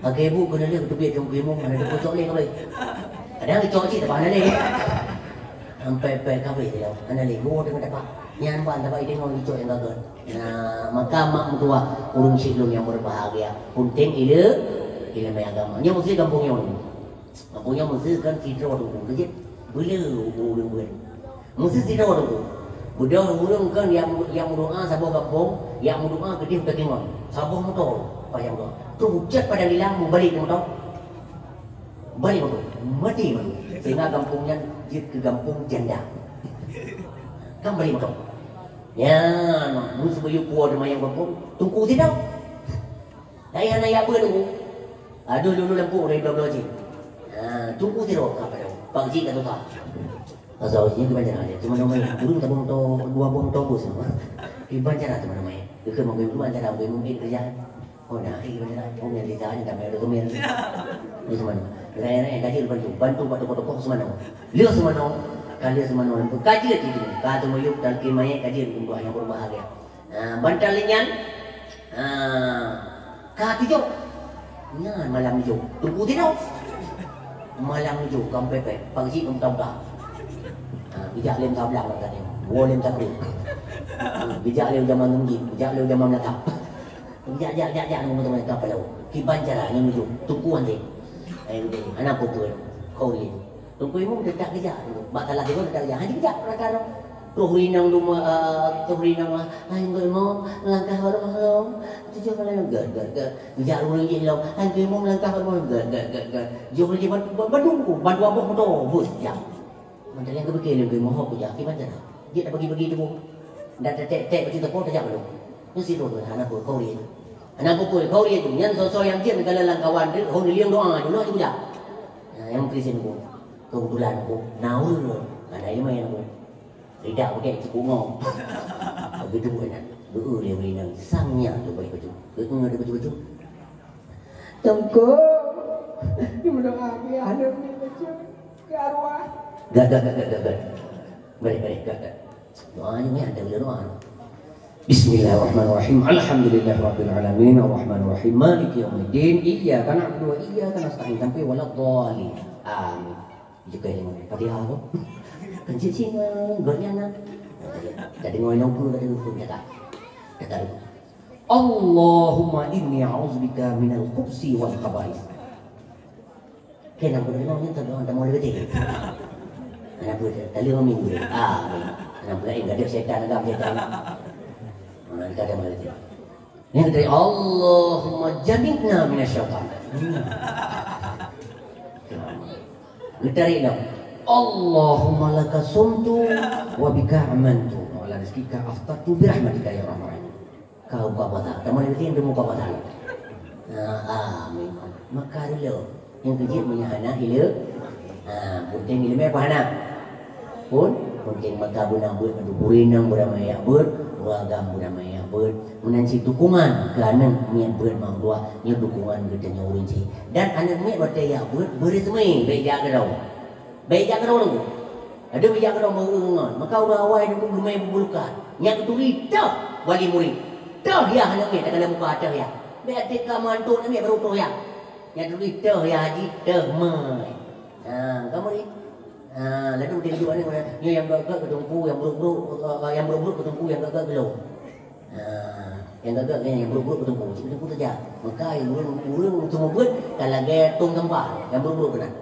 Pakai bu kena dia teubiet dong krimong, mana dia cok lé kawai. Kadang cok cit, tapi hana lé. Sampai pèng kawai silau, hana lé. Gua tengah dapat. Nyan ban dapat idéh ngon icok nyang gagal. Nah, maka mak meutuah ureueng syik lôn nyang berbahagia. Penting ile, ileumèe agama. Nyoe mesti gampông nyoe. Gampông nyoe meusi kan sidroe teungku, keujeuet beu le ureueng-ureueng beu. Meusi sidroe teungku. Beudôh ureueng kan nyang, nyang meudoa saboh gampông, nyang meudoa keudeh Takengon. Saboh moto payah meudoa. Troh hujan padang lila meubalek moto. Balek moto. Mati moto. Sehingga gampông nyan jeuet keu gampông janda. Kan balek moto. Nyan, meusi bayeue puwoe teuma nyang gampông, teungku sidroe. Dai hana yak beuet teungku. Aduh, lulu lampu dari bloe-bloe cit. Ha, teungku sidroe ka padang. Pak Cik ka tuka. Asal sini tu banyak ada. Cuma nama yang dulu tabung tu dua buah tu bus nama. Di bancara tu nama yang. Dekat mau dulu bancara, mau mungkin kerja. Oh, dah, di bancara. Oh, yang kita ni dah main tu main. Ni semua. Rai-rai gaji bantu. Bantu buat toko-toko semua. Lihat semua. Kali semua lampu. Kaji lagi tu. Kata mayuk dan kimai kaji untuk yang berbahagia. Ha, bantal lé nyan, ha, ka tujok. Nyan malam tujok. Teungku tinoh. Malam tujok, ka pepet. Pagi ka muka-muka. Ha, bijak lé muka blang tadi. Woe lé takue. Bijak lé jameun nunggit, bijak lé jameun meulakah. Bijak, jak, jak, jak, nunggu teumé ka paloe. Kiban cara nyoe meujok, tuku anté. Eh, udah, hana peue-peue. Kau lé. Teungku Imum teutak geujak. Bak salah tiga teutak geujak. Hana geujak, rata-rata. Tuh rinang duma, eh, tuh rinang lah. Hai, Teungku Imum, langkah baru maklum. Tujuh malam, gad, gad, gad. Geujak ureueng jih lom. Hai, Teungku Imum, langkah baru maklum. Gad, gad, gad, gad. Jih ureueng jih bad-, bad-, badum ku, bad dua boh moto. Bus, jak. Mantong nyang geupike lé Teungku Imum, hok kujak, kiban cara. Jeuet tabagi-bagi tuboh. Ndak tatek-tek bacut teupeu tajak balong. Nyoe sidroe hana peue, kau riet. Hana peue, kau riet. Nyan soe-soe nyang jeuet neukalon lam kawan teuh, hon lieng doa jih, nyoe jih kujak. Nah, nyang Kristen ku. Keubeutulan ku. Na ureueng. Hana ileumèe ku. Lidah pakai cukup ngong. Begitu bukan. Geu lé ureueng nyan. Sang nyan tu baik bacut. Geu tu bacut-bacut. Teungku, meudoa keu aneuk nyoe bacut. Keu arwah. Gak, gak, gak, gak, gak, gak. Baik, baik, gak, gak. Doa ni, ni ada doa. Bismillahirrahmanirrahim. Alhamdulillahirabbil alamin. Arrahmanirrahim. Maliki yaumiddin. Iyyaka na'budu wa iyyaka nasta'in. Sampai waladdallin. Amin. Jika yang Fatihah tu. Kan cik sini, gak ni anak. Kita dengar yang tu, kita dengar pun kata. Kata dulu. Allahumma inni a'udzubika minal khubusi wal khaba'is. Kena beureunoe nyan, tapi orang tamu lebih tinggi. Anak buah dia, tali orang minggu dia. Ah, anak buah lain, gadoh syaitan, agam syaitan. Ah, kita ada malam dia. Yang dari Allahumma jannibna minasy syaitan. Hmm. Geutarek lom. Allahumma laka sumtu wa bika amantu wa ala rizqika aftartu bi rahmatika ya arhamar rahimin. Ka buka puasa. Teuma lagi tu buka puasa. Ha, amin. Maka dulu. Nyang keujeuet meunyo hana ile-, ha, peunteng ileumèe apa hana? Pun, peunteng maka beuna beuet mandum. Ureueng inong beuna yak beuet, ureueng agam beuna yak beuet. Meunan cit dukungan keu aneuk miet beuet mandua, nyoe dukungan geutanyoe ureueng cit. Dan aneuk miet watèe yak beuet, beureuseumeue, bèk jak keudroe. Bèk jak keudroe nunggu. Adak bèk jak keudroe nunggu ngon. Maka ureueng awai nunggu geumè beubulukan. Nyang geuturi toh wali murit. Toh yah aneuk miet, takalon muka toh yah. Bèk até ka meuantok aneuk miet baru toh yah. Nyang geuturi toh yah haji, toh mai. Ha, kamoe ni. Ha, lalu dia hidup ni, nyoe nyang gèt-gèt keu teungku, nyang brôk-brôk, eh, nyang brôk-brôk keu teungku, nyang gèt-gèt keu lôn. Ha, nyang gagak nyan, nyang brôk-brôk keu teungku, cit keu teungku saja. Maka ureueng, ureueng seumeubeuet ka lagèe tông sampah, nyang brôk-brôk keunan.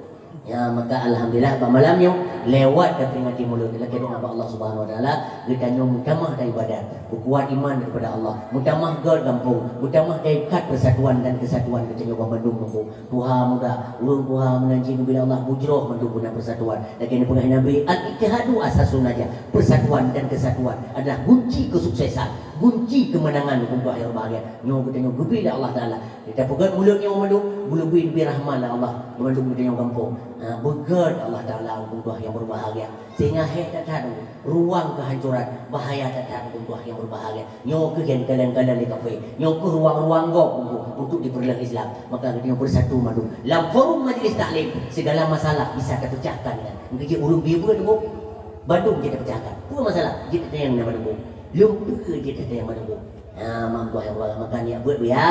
Ya, maka alhamdulillah, bak malam nyoe, lewat taperingati mulod, lakèe doa bak Allah Subhanahu Wa Taala, geutanyoe meutamah dan ibadat, peukuat iman kepada Allah, meutamah göt gampông, meutamah dan ikat persatuan dan kesatuan geutanyoe banmandum teungku. Tuha muda, ureueng tuha meunan cit neubri Allah, bujroh mandum guna persatuan. Lagèe neupeugah Nabi, "Al-ittihadu asasun najah." Persatuan dan kesatuan adalah kunci kesuksesan, kunci kemenangan untuk akhir bahagia. Nyoe geutanyoe geubri lé Allah Taala. Tapeugöt mulod nyoe mandum, geuleubeh-leubeh rahmat lé Allah. Mandum geutanyoe gampông. Ha, beugöt Allah Taala untuk nyang berbahagia. Sehingga hék that-that ruang kehancuran, bahaya that-that untuk nyang berbahagia. Nyoe keuh nyang kalon-kalon lé kafé. Nyoe keuh ruang-ruang gob untuk, untuk dipeureuloh Islam. Maka geutanyoe bersatu mandum. Lam forum majlis taklim, segala masalah bisa tapecahkan dengan. Mungkin jih ureueng bie beuet tu, bandum jih tapecahkan. Peue masalah? Jih tatanyong na bandum. Lom peue jih tatanyong bandum. Ha, mampu yang Allah makan ya buat ya.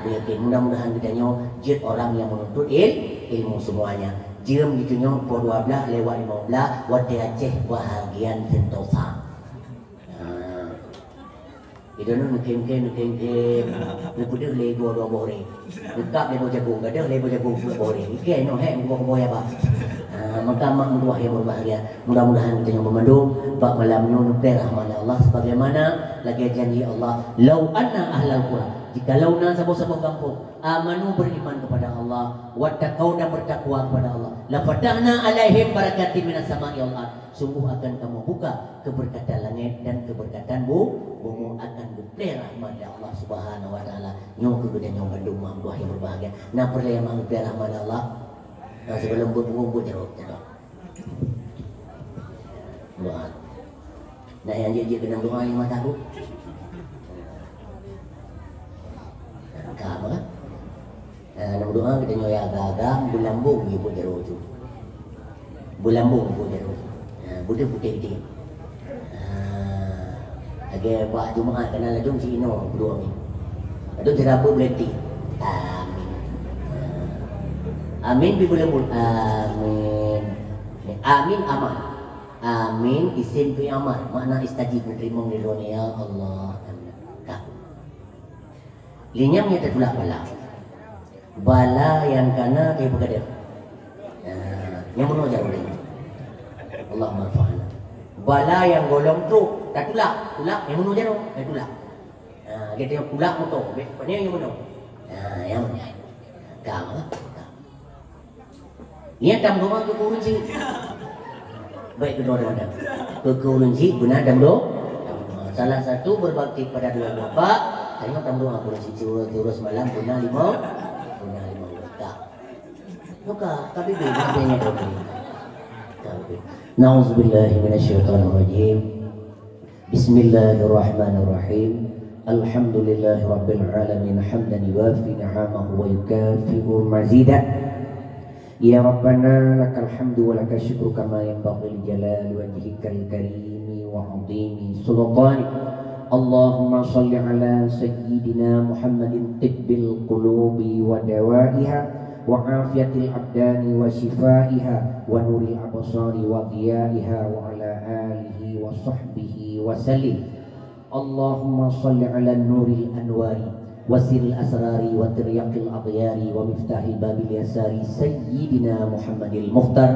Yakin mudah-mudahan geutanyoe jeuet orang yang menuntut il-, ilmu semuanya. Jeuem geutanyoe poh dua belas lewat lima belas, watèe Aceh bahagian Sentosa. Ha. Di dalam neukem-kem, neukem-kem. Neupeudeuh lé dua, dua boh ré. Neukab lé boh jagong, gadöh lé boh jagong, dua boh ré. Iké nyoe hék boh-boh ya, Pak. Ah, maka mak meutuah yang berbahagia. Mudah-mudahan geutanyoe banmandum bak malam nyoe neupeu rahmat Allah sebagaimana lagèe janji Allah, "Lau anna ahlal qura," jikalau na saboh-saboh gampông, "amanu," beriman kepada Allah, "wattaqau," dan bertakwa kepada Allah, "lafatahna alaihim barakatim minas sama'i wal ard," sungguh akan kamoe buka keberkatan langét dan keberkatan bu-, bumoe, akan geuplè rahmat dari Allah Subhanahu wa Taala. Nyoe keuh geutanyoe bandum mak meutuah yang berbahagia. Na peureulèe mak geuplè rahmat dari Allah? Nah, sebelum beubungoh, buet jaroe, jaroe. Doa. Nah, nyang jeuet-jeuet keunan doa nyang mata bu. Ka apa kan? Nah, lam doa geutanyoe ya agam-agam, beulambong di buet jaroe tu. Beulambong di buet jaroe tu. Nah, beudeuh putéh-putéh. Nah, lagèe bak Jumaat kana ladôm si inoe, beudôh amin. Ladôm si rabu beuleuti. Amin. Nah. Amin pi beulambong. Amin. Amin aman. Amin, isim fi'il amar, makna istajib, neuteurimong lé Droeneuh, ya Allah. Amin. Ka. Lheuh nyan meunyoe tatulak bala. Bala nyang kana teupeugah. Nah, nyang meunoe jaroe lé. Allahumma anfa'na. Bala nyang gohlom trok, tatulak, tulak, nyang meunoe jaroe, tatulak. Nah, gata nyang tulak moto, bèk, pane nyang meunoe. Nah, nyang meunoe. Ka, ka. Nyan tameudoa keu ureueng chik. Baik, keu droe-droe. Keu, keu ureueng chik beuna tameudoa. Salah satu berbakti kepada dua bapak, tanyoe tameudoa keu ureueng chik, tidur, tidur semalam beuna limong, beuna limong juta. Buka, tapi dia, dia punya doa. Na'udzubillahi minasyaitonirrajim. Bismillahirrahmanirrahim. Alhamdulillahirabbil alamin, hamdan yuwafi ni'amahu wa yukafi'u mazidah. Ya Rabbana, lakal hamdu wa lakasy syukru kama yanbaghi li jalali wajhikal karimi wa 'azimi sultanik. Allahumma shalli ala sayyidina Muhammadin tibbil qulubi wa dawaiha, wa afiyatil abdani wa syifaiha, wa nuril absari wa dhiyaiha, wa ala alihi wa sahbihi wa sallim. Allahumma shalli ala nuril anwari, wa sirril asrari, wa tiryaqil aghyari, wa miftahil babil yasari, sayyidina Muhammadil Mukhtar,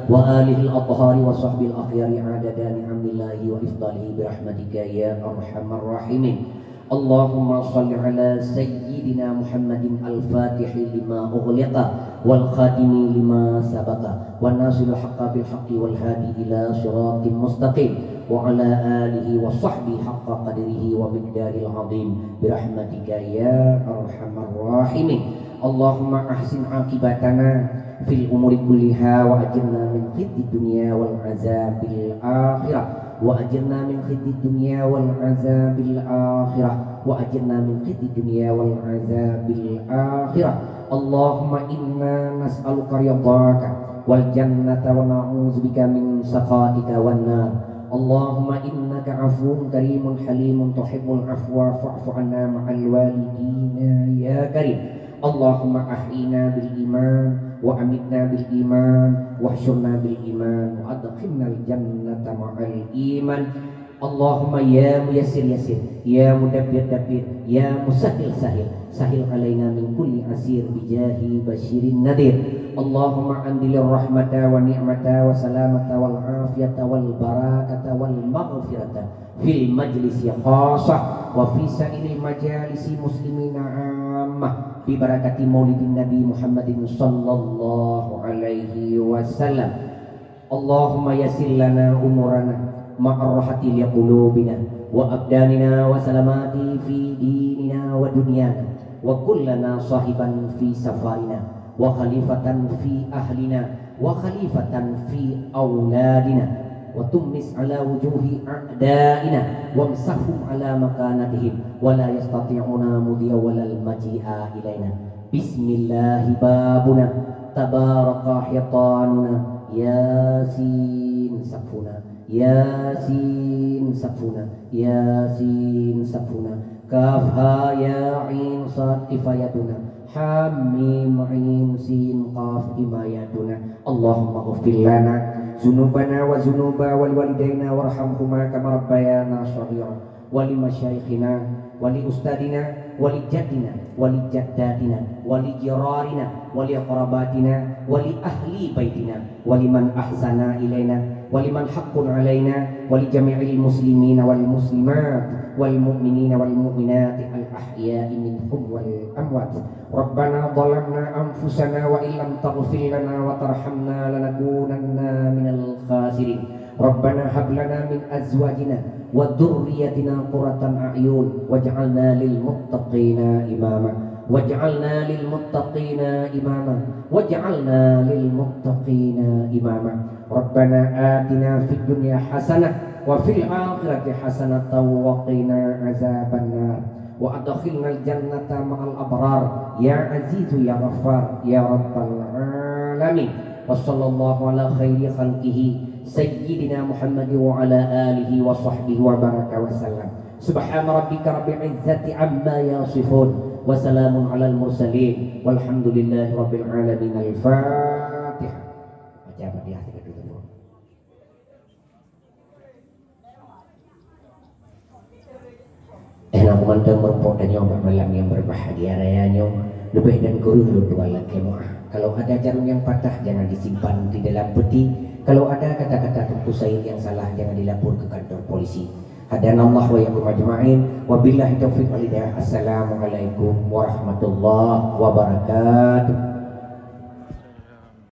wa alihil athhari, wa sahbil akhyari, adada ni'amillahi wa ifdalihi, birahmatika ya arhamar rahimin. Allahumma shalli ala sayyidina Muhammadin al-fatihi lima ughliqa, wal khatimi lima sabaqa, wan nasiril haqqa bil haqqi, wal hadi ila siratim mustaqim, wa ala alihi wa sahbihi haqqa qadrihi wa miqdaril azim, birahmatika ya arhamar rahimin. Allahumma ahsin aqibatana fil umuri kulliha wa ajirna min khizyid dunya wal azabil akhirah, wa ajirna min khizyid dunya wal azabil akhirah, wa ajirna min khizyid dunya wal azabil akhirah. Allahumma inna nas'aluka ridhaka wal jannata wa na'udzubika min sakhatika wan nar. Allahumma innaka afuwun karimun halimun tuhibbul afwa fa'fu anna ma'al walidina ya karim. Allahumma ahyina bil iman wa amitna bil iman wahsyurna bil iman wa adkhilnal jannata ma'al iman. Allahumma ya muyassir yassir, ya mudabbir dabbir, ya musahhil sahhil, sahhil alaina min kulli asir bijahi basyirin nadhir. Allahumma anzilir rahmata wa ni'mata wa salamata wal afiyata wal barakata wal maghfirata fil majlisi khassah wa fi sa'iril majalisi muslimina ammah bi barakati maulidin Nabi Muhammadin sallallahu alaihi wasallam. Allahumma yassir lana umurana ma'ar rahati li qulubina wa abdanina wa salamati fi dinina wa dunyana wa kun lana sahiban fi safarina wa khalifatan fi ahlina wa khalifatan fi auladina wa tummis ala wujuhi a'daina wamsahhum ala makanatihim wa la yastati'una mudhiya walal maji'a ilaina. Bismillahi babuna, tabaraka hitanuna, Yasin saqfuna, Yasin saqfuna, Yasin saqfuna. Kaf ha ya ain sad kifayatuna, ha mim ain sin qaf himayatuna. Allahumma ghfir lana dzunubana wa dzunuba wal walidaina warhamhuma kama rabbayana shaghira. Wa li masyayikhina, wa li ustadzina, wa li jaddina, wa li jaddatina, wa li jirarina, wa li aqrabatina, wa li ahli baitina, wa liman ahsana ilaina, wa liman haqqun alaina, wa li jami'il muslimina wal muslimat, wal mu'minina wal mu'minati al ahya'i minhum wal amwat. Rabbana zalamna anfusana wa illam taghfir lana wa tarhamna lanakunanna minal khasirin. Rabbana hab lana min azwajina wa dzurriyyatina qurratan a'yun waj'alna lil muttaqina imama. Waj'alna lil muttaqina imama. Waj'alna lil muttaqina imama. Rabbana atina fid dunya hasanah wa fil akhirati hasanatan wa qina azabannar. Wa adkhilnal jannata ma'al abrar, ya Azizu ya Ghaffar ya Rabbal alamin. Wa sallallahu ala khairi khalqihi sayyidina Muhammad wa ala alihi wa sahbihi wa baraka wa sallam. Subhana rabbika rabbil izzati amma yasifun. Wa salamun alal mursalin. Walhamdulillahi rabbil alamin. Al-Fatihah. Baca Fatihah tiga kali. Mantong meurumpok tanyoe bak malam nyang berbahagia raya nyoe, leubeh dan kureueng lôn tuan lakée meu'ah. Kalau ada jarum yang patah, jangan disimpan di dalam peti. Kalau ada kata-kata Teungku Said yang salah, jangan dilapor ke kantor polisi. Hadanallah wa iyyakum ajma'in. Wabillahi taufiq wal hidayah. Assalamualaikum warahmatullahi wabarakatuh.